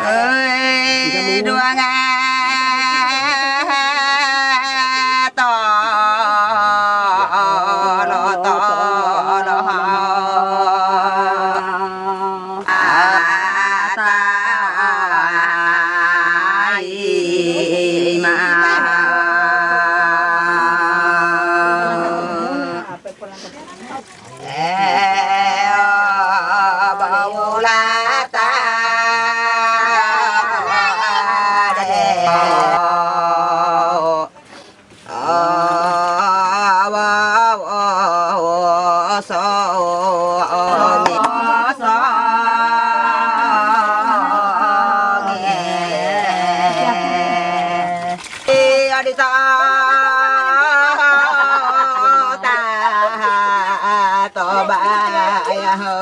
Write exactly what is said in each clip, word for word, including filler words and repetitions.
Oi, duanga to, lo, to, lo, ha. Atai ma. Adita ta to bayaho.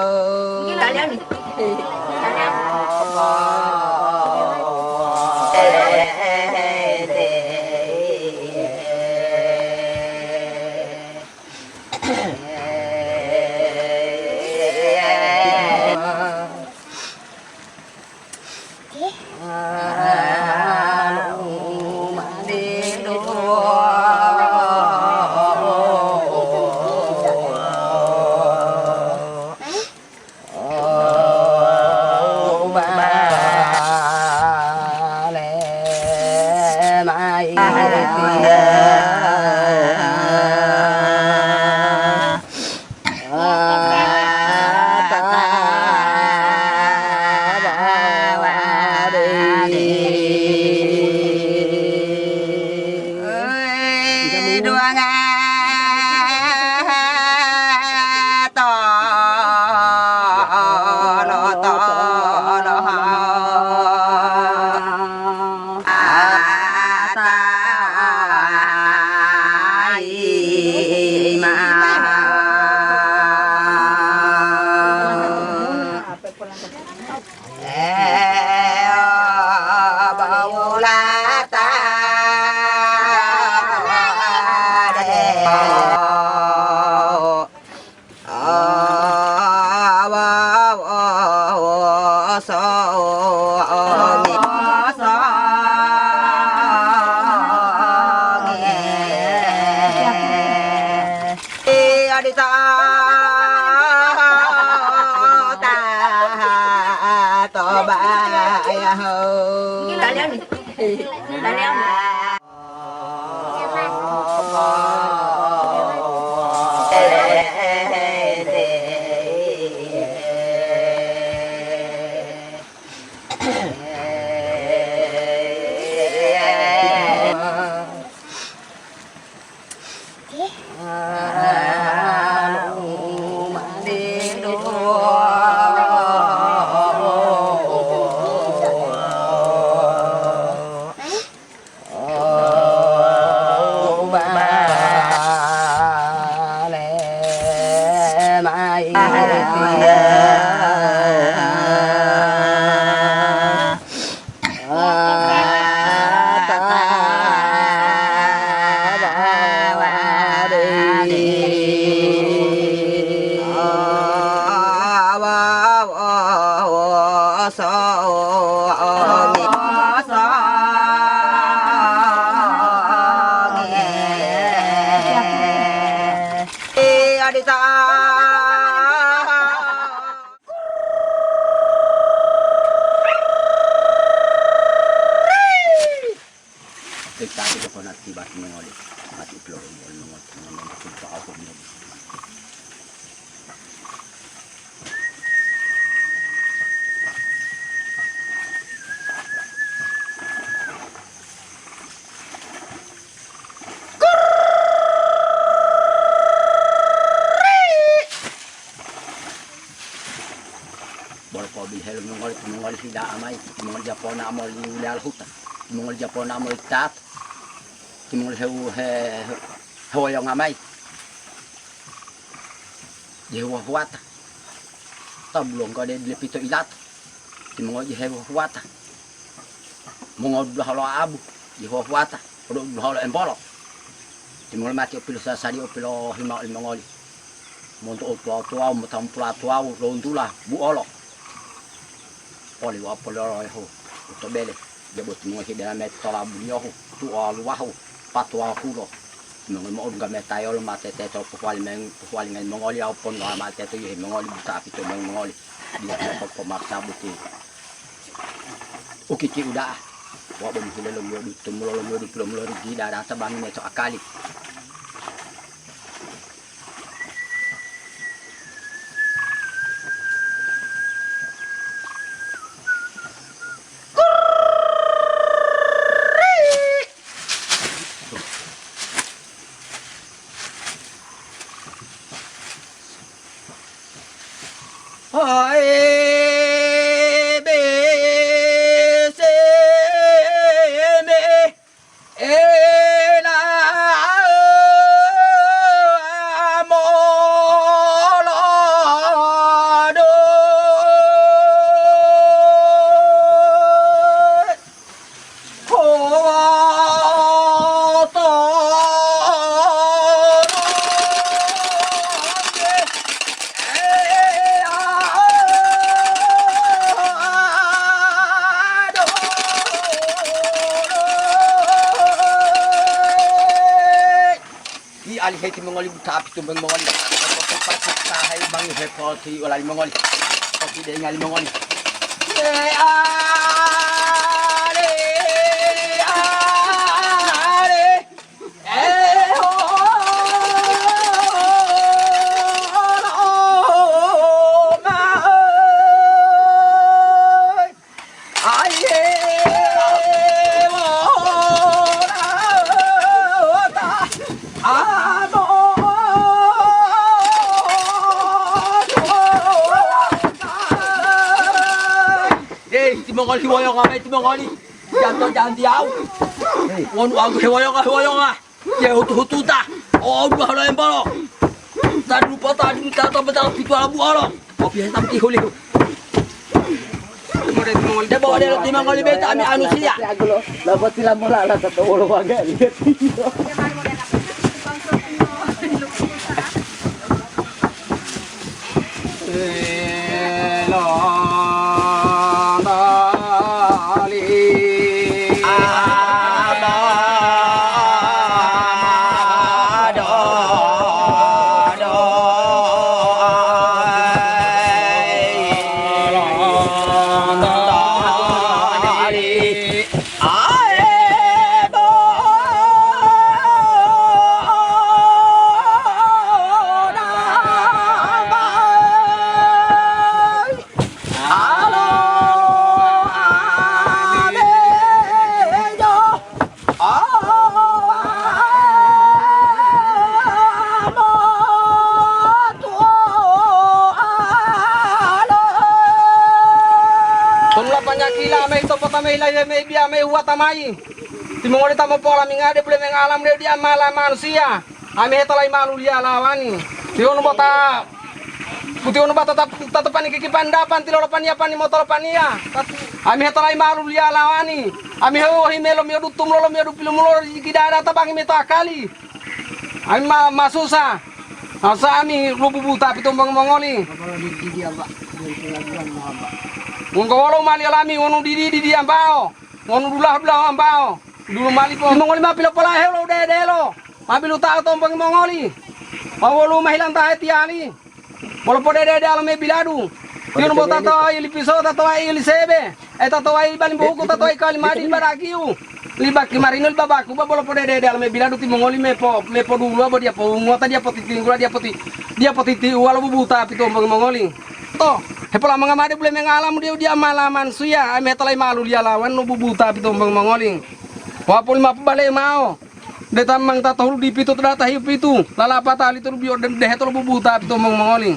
Adita ta to bayaho. Kita itu kona tiba mengoli. Mati peluru mengoli, mengoli, mengoli, mengoli. Bolo pobilohe limongoli, timongoli hida'a mayi, timongoli japona moli liyala huta, timongoli japona moli tato, timongoli hewu-, he-, hewoyonga mayi. Jehuwa huwata. Ta bulonggo de dile pito ilato. Timongoli jehe huwata. Mongodulahu lo abu, jehe huwata, odo dulahu lo embolo. Timongoli mati opilosasadi opilohima olimongoli. Monto u tuwa-tuwawu, motampula tuwawu, lontula, buolo. Oli wapo lolohu, u to bele, debo timongoli hidela mayi tola buliyohu, tuwaluwahu, patuwahulo. Timongoli mo'odungga metayolo ma teteto pohuwali meng-, pohuwalinga limongoli wawu pondowa ma teto yihe mongoli buta pito meng mongoli. Dila popomaksa buti. Ukiti uda'a, wa bo muhile lomiyodu, tumulo lomiyodu, tulomulo rigi dada tabangi meto akali. Ti alihe timongoli buta api tumbeng mongoli. Tahayi bangi hepoti olali mongoli. Poti dengali mongoli. Ye ale, ale, eh, oh, oh, oh, oh, ma, eh. Aye, wora, wota, amo. Deh, timongoli woyonga mayi timongoli. Janto janti au. Wonu agu hewoyonga, hewoyonga. Ye hutu-hututa, o dua holo embolo. Tadu pota dini tata betala pitu ala buolo. Kopi hitam tihuli. Debo odelo timongoli beta ami anusia. Labo tila mola la tato wolo waga. Tonu lapanyakila mayi to kota mayi layihe mayi biya mayi huwata mayi. Timongoli ta mopo'olaminga de bulemenga alam de diya mala manusiya. Ami hetolayi maluliya lawani. Tiwonu bota, tiwonu bota ta, ta, ta pani kikipan dapan tilolo paniya pani motolo paniya. Ami hetolayi maluliya lawani. Ami hewohi melo miyodu tumulolo miyodu pilumulo jiki dada tabangi meto akali. Ami ma, masusa. Masa ami lububuta pitombangi mongoli. Wonggo wolo umali olami wonu didi-didi ambao. Wonu dulahu-dulahu ambao. Dulu mali po. Timongoli ma pilopolahewo lo dedelo. Ma bilutao tombangi mongoli. Ma wolu ma hilanta hetiyali. Bolo podedede alo me biladu. Tiyo bo tatowa ili piso, tatowa ili sebe. E tatowa ili balimbo huku, tatowa ikali madi barakiu. Libaki marino libabaku ba bolo podedede alo me biladu timongoli me po, me poduluwa bo diya powunguwa ta diya potitinggula diya poti, diya potitiuwa lo bubuta pitombangi mongoli. To, hepolamanga made bule mengalamu diu diya mala manusiya, ami hetolayi maluliya lawani lo bubuta pitombangi mongoli. Wapo lima pobale mao. De tamang ta tohulu dipitu to data hiu pitu, lalapata li tolu biyo de-, dehe tolo bubuta pito mong-, mongoli.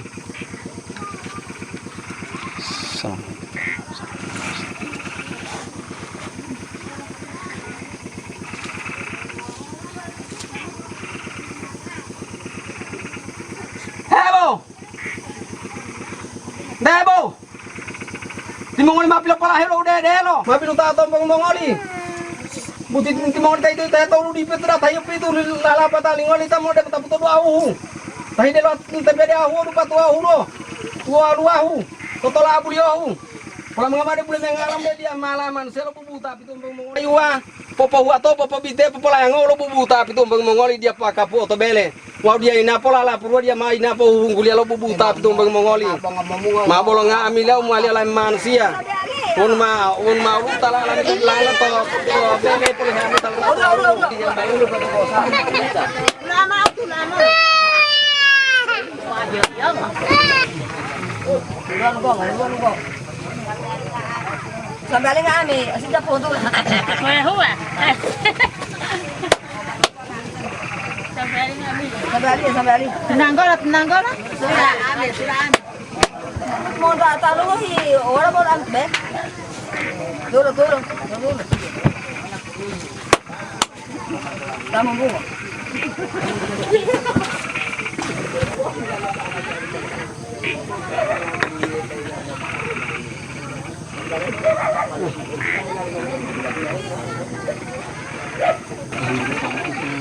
Hebo! Debo! Timongoli ma pilopolahewo lo u dedelo, ma piluta tombangi mongoli. Buti timongoli ta ito-ito hetolu dipe to data hiyo pitu lalapata lingoli ta mode taputo duawuhu. Tahide lo tebede ahu dupa tuwahu lo, tuwa luwahu, totola abuliyohu. Pola mengama de bule mengalam de dia malaman selo bubuta pitu bang mongoli wa, popohuwa to popobite popolayango lo bubuta pitu bang mongoli dia pakapu oto bele. Wau dia ina pola lapurua dia ma ina pohungguliya lo bubuta pitu bang mongoli. Ma bolo nga'amila u mowali ola manusiya. Wonu ma, wonu ma ulu tala lami lala to, to bele polihami tala. Ulama, ulama. Sambali nga'ami, sida potu. Wah, wah. Sambali nga'ami. Sambali, sambali. Tenang kola, tenang kola. Sudah, amin, sudah, amin. Monto ataluhi, ora bolo ante. Turun, turun, turun. Tamu bungo.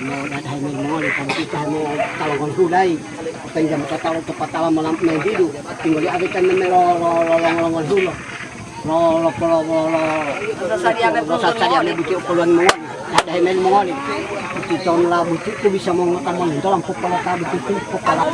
Mo dadahe meli mongoli, tabu kita mo talongon hulai. Penjam kata lo tepatala molam main hidu. Tinggal di adekan melo lo lo lo longon hulo. Lo lo lo lo lo. Sasariya me buti opolon mongoli. Dadahe meli mongoli. Uti ton la buti ku bisa mongaka mon dalam popala tabu itu popala.